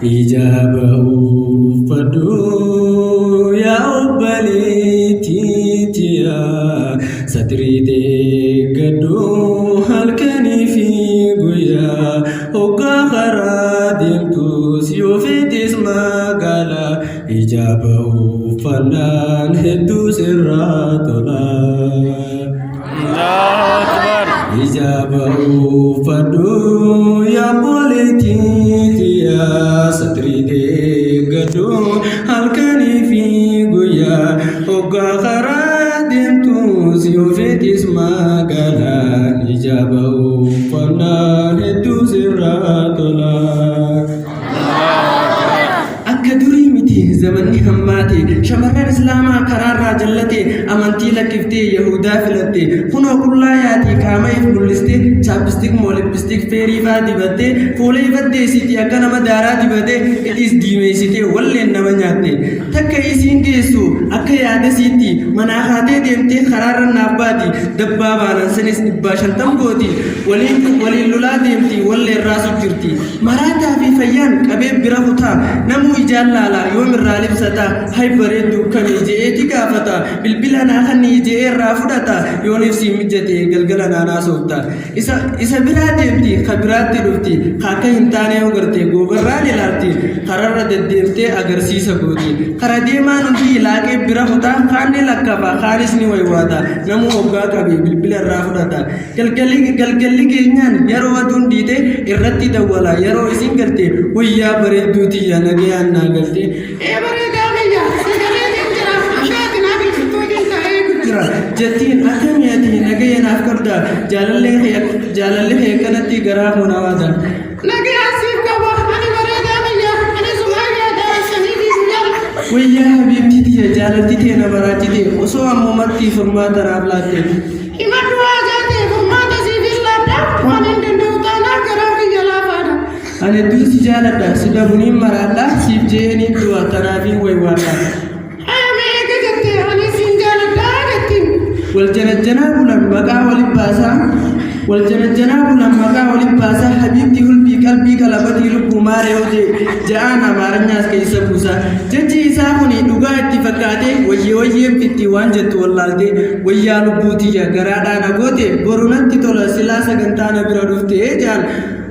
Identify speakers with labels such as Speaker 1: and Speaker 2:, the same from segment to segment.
Speaker 1: Hijaaba uffadhu yaa obboleettii tiya, satrii eeggadhu halkanii fi guyyaa, hoggaa karaa deemtus yoo feetes magaalaa, hijaaba uffannaan hedduu sirraa tola.
Speaker 2: Allahu Akbar.
Speaker 1: Hijaaba uffadhu yaa obboleettii tiya, satrii eeggadhu halkanii fi guyyaa, hoggaa karaa deemtus yoo feetis magaalaa, hijaaba uffannaan hedduu sirraa tola. Akka durii miti zamanni hammaate, shamarran Islaamaa karaarraa jallate, amantii lakkiftee Yahudaa filatte, kunoo qullaa yaati qaama if mul'iste, chapstick moo lipstick feerii faa dibatte, fuula ifaddeessiti akka nama daaraa dibate, hidhiis diimeessite walleen nama nyaatte. Takka isiin geessu akka yaada siitti manaa kaatee deemtee karaarra naaf baati, dabbaa baanan sanis 150 gooti, waliin waliin lolaa deemti, walleen raasu jirti. Maraataa fi fayyaan qabee bira kutaa, namuu ijaan laala yoom irraa libsata, hay bareedduu kamii je'eeti gaafata, bilbila naa kannii je'ee irraa fudhata, yooniif siin mijjate galgala naan haasofta. Isa isa biraa deemti ka biraatti dhufti, ka akka hin taane yoo garte goobarraan ilaalti, kararra deddeemtee agarsiisa gooti. Kara deemaan hundi laaqee bira kutaa, kaan ni lakkafa, kaanis ni waywaata, namuu hoggaa qabe bilbila irraa fudhata. Galgalli galgalli geenyaan yeroo aduun dhiite irratti dawwala, yeroo isin galte wayyaa bareedduu tiyya nagayaan naa galte.
Speaker 3: Ee bareedaa kiyya, sigaleetiin jira, hanga ati naa bilbiltuutiin taa'ee eegu
Speaker 1: jira jettiin, akkami ati nagaya naaf qabda, jaalallee kee jaalalli kee akkanatti garaa koo na waada.
Speaker 3: Nagayaan siif qaba, ani bareedaa kiyya, ani sumaa yaada halkanii fi guyyaa.
Speaker 1: Wayyaa habiibtii tiyya, jaalalti tee na maraachite, osoo ammumatti furmaata naaf laatte.
Speaker 3: Himadhu haajaa tee, furmaata siifin laadha, waan hin danda'u taanaan garaan kiyya laafaadha.
Speaker 1: Ani hedduun si jaaladha, si dhabuniin maraadha, siif je'eeniin du'a, tanaafiin waywaadha.
Speaker 3: Haya mee eega jette anis siin jaaladha jettiin.
Speaker 1: Wal janajjanaa bulan maqaa wali baasaa, wal janajjanaa bulan maqaa wali baasaa, habiibti hulbii qalbii qalabatii lubbuu maaree hojee ja'aan amaaranyaas keessa buusaa. Jechi isaa kuni dhugaa itti fakkaatee wayyee wayyeen fitti waan jettu wallaalte, wayyaa lubbuu tiyya garaadhaa na goote, boru natti tola silaa sagantaa na bira dhufte ja'an.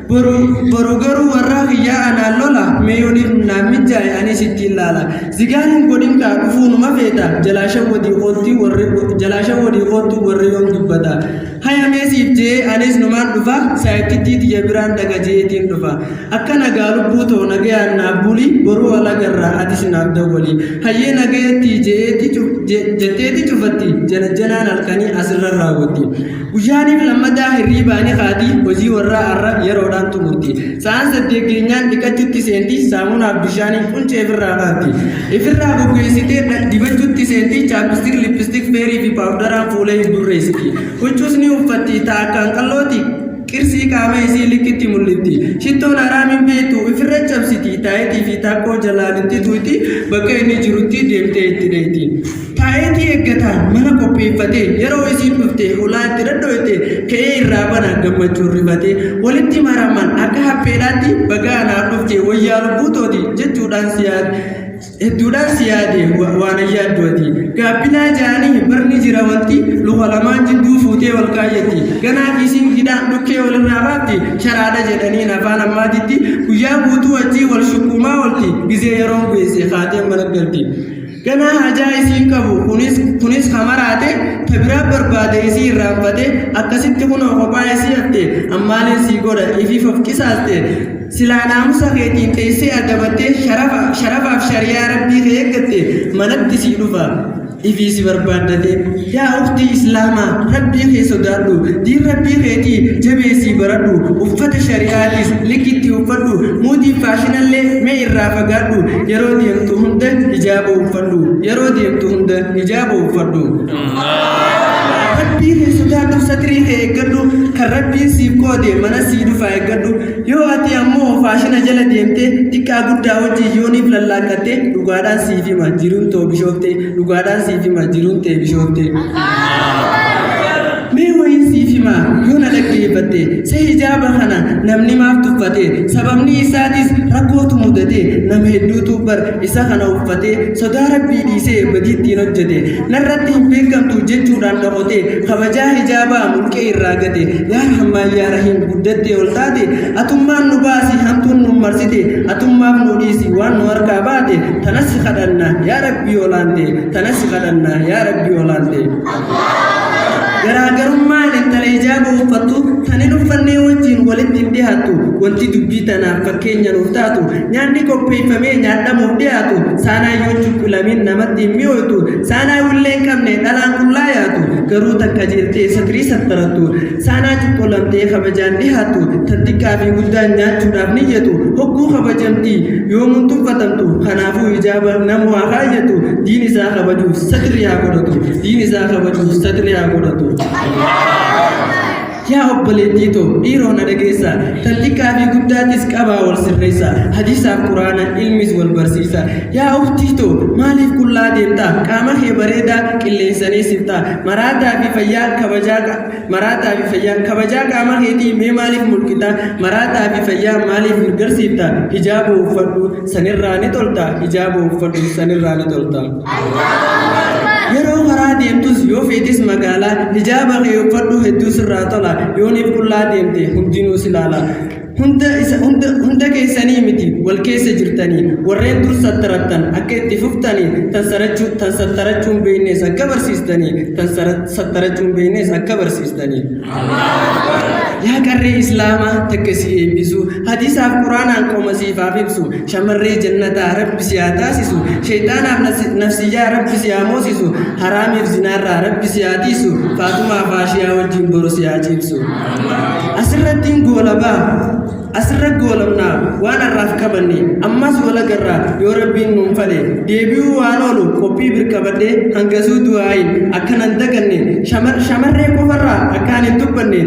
Speaker 1: Boru boru garuu warraa kiyyaa anaan lola, mee yooniif naaf mijjaa'e anis ittiin laala. Zigaan hin godhin kaa dhufuu numa feeta, jalaa shawwadii koottii warri jalaa shawwadii koottu warri yoom dubbata. Haya mee siif je'ee anis numaan dhufa, saayibtittii tiyya biraan dhaqa je'eetiin dhufa. Akka nagaa lubbuu too nagayaan naaf buli, boruu wal agarraa atis naaf dawwali. Hayyee nagayatti je'eeti jetteeti cufatti, janajjanaan halkanii asirra raawwatti. Guyyaaniif lammadaa hirriibaa ni kaati, hojii warraa arra yeroodhaan xumurti. Sa'aan 8 geenyaan dhiqachutti seenti, saamunaaf bishaaniin quncee ifirraa kaafti. Ifirraa goggoysitee dibachutti seenti, chapstick, lipstick, feerii fi paawudaraan fuula if burreessiti. Huccuus ni uffatti, ta akkaan qal'ooti, qirsii qaama isii likkitti mul'ifti. Shittoon haraam hin beektu, ifirra cabsiti, taayitii fi taakkoo jalaan itti tuuyti, bakka inni jirutti deemtee itti dheeyti. Taa'eeti eeggata mana qopheeffatee, yeroo isiin dhufte hulaa itti dhadhooyte ka'ee irraa bana gammachuun rifatee, walitti maraman akka hapheedhaatti, baga anaaf dhufte wayyaa lubbuu tooti jechuudhaan si yaade, hedduudhaan si yaade waan yaaddu ati gaabbinaa ja'anii barni jira, wanti luka lamaan jidduu fuutee wal kaayyatti, ganaa kiisiin hidhaan dhukkee walirraa baatti, sharaadha jedhaniin afaan ammaatitti, guyyaa guutuu achii wal shukkuumaa oolti, gizee yeroon geesse kaatee mana galti. Ganaa hajaa isiin qabu kunis kunis ka maraate, ta biraa barbaade isii irraanfate, akkasitti kunoo kophaa isii hafte, ammaaleen sii godha ifiif of qisaaste, silaa naamusa keetiin teessee adabattee sharafa sharafaaf shari'aa rabbii kee eeggatte manatti sii dhufa ifii si barbaaddate. Yaa uktii islaamaa, rabbii kee sodaadhu, diin rabbii keetii jabeessii baradhu, uffata shari'aatis likitti uffadhu, muudii faashinallee mee irraa fagaadhu, yeroo deemtu hunda hijaaba uffadhu, yeroo deemtu hunda hijaaba uffadhu. Rabbii kee sodaadhu, satrii kee eeggadhu, kan rabbiin siif qoode mana sii dhufaa eeggadhu. Yoo ati ammoo faashina jala deemte xiqqaa guddaa wajjin yooniif lallaaqqatte, dhugaadhaan siif hima jiruun too bishoofte, dhugaadhaan siif hima jiruun tee bishoofte. Mee wayiin siif hima. himaa yoo na dhaggeeffatte sa hijaaba kana namni maaf tuffate sababni isaatis rakkootu mudate nama hedduutu bar isa kana uffatee sodaa rabbii dhiisee badii ittiin hojjete narratti hin beekamtu jechuudhaan dhokote kabajaa hijaabaa mulqee irraa gate yaa rahmaan yaa rahiim guddattee ol taate atummaan nu baasi hamtuun nu marsite atummaaf nu dhiisi waan nu harkaa baate tanas si kadhanna yaa rabbii olaante tanas si kadhanna yaa rabbii olaante. Garaagarummaan intala hijaaba uffattu tan hin uffannee wajjin walitti hin dhiyaattu wanti dubbii tanaaf fakkeenya nuuf taatu nyaanni qopheeffamee nyaadhamuuf dhiyaatu saanaa yoo cuqqulamiin namatti hin mi'ooytu saanaa willee hin qabne dhalaan qullaa yaatu garuu tan qajeeltee satrii sattarattu saanaa cuqqulamtee kabajaan dhiyaattu tan xiqqaa fi guddaan nyaachuudhaaf niyyatu hogguu kabajamti yoomuun tuffatamtu kanaafuu hijaaba namu haa kaayyatu diin isaa kabajuuf satrii haa godhatu diin isaa kabajuuf satrii haa godhatu. Yaa obboleettii too dhiiroo na dhageessa tan xiqqaa fi guddaattis qabaa wal sirreessa hadiisaaf quraana ilmis wal barsiisa yaa uktii too maaliif qullaa deemta qaama kee bareedaa qilleensanii sifta maraataa fi fayyaa kabajaa maraataa fi fayyaa kabajaa qaama keetii mee maaliif mulqita maraataa fi fayyaa maaliif garsiifta hijaaba uffadhu sanirraa ni tolta hijaaba uffadhu sanirraa ni tolta. Yeroo karaa deemtus yoo feetis magaalaa hijaaba kee uffadhu hedduu sirraa tola yooniif qullaa deemte hundinuu si laala. Hunda isa hunda hunda keessanii miti wal keessa jirtanii warreen dur sattarattan akka itti fuftanii tan sarachuu tan sattarachuun beeknes akka barsiistanii tan sattarachuun beeknes akka barsiistanii. Yaa qarree Islaamaa takka si eebbisu hadiisaaf quraanaan qoma siifaaf ibsu shamarree jannataa rabbi si haa taasisu shayxaanaaf nafsiyyaa rabbi si haa moosisu haraamiif zinaarraa rabbi si haa tiisu faatumaa faashiyaa wajjin boru si haa ciibsu. Asirrattiin goolabaa asirra goolamnaa waan har'aaf qabanne ammas wal agarraa yoo rabbiin nuun fale deebi'uu waan oolu qophii birqabadhee hangasuu du'aayin akkanan daganne shamarree qofarraa akkaan hin dubbanne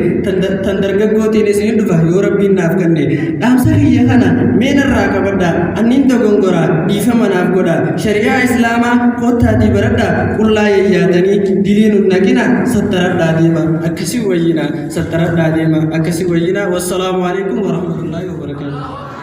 Speaker 1: tan dargaggootiin isin dhufa yoo rabbiin naaf kenne dhaamsa kiyya kana mee narraa qabadha annin dogongoraa dhiifama naaf godha shari'aa islaamaa koottaatii baradha qullaa yayyaatanii dilii nun naqina sattaradhaa deema akkasii wayyina sattaradhaa deema akkasii wayyina. Wassalaamu alaikum warahmatullaahi wabarakaatuh.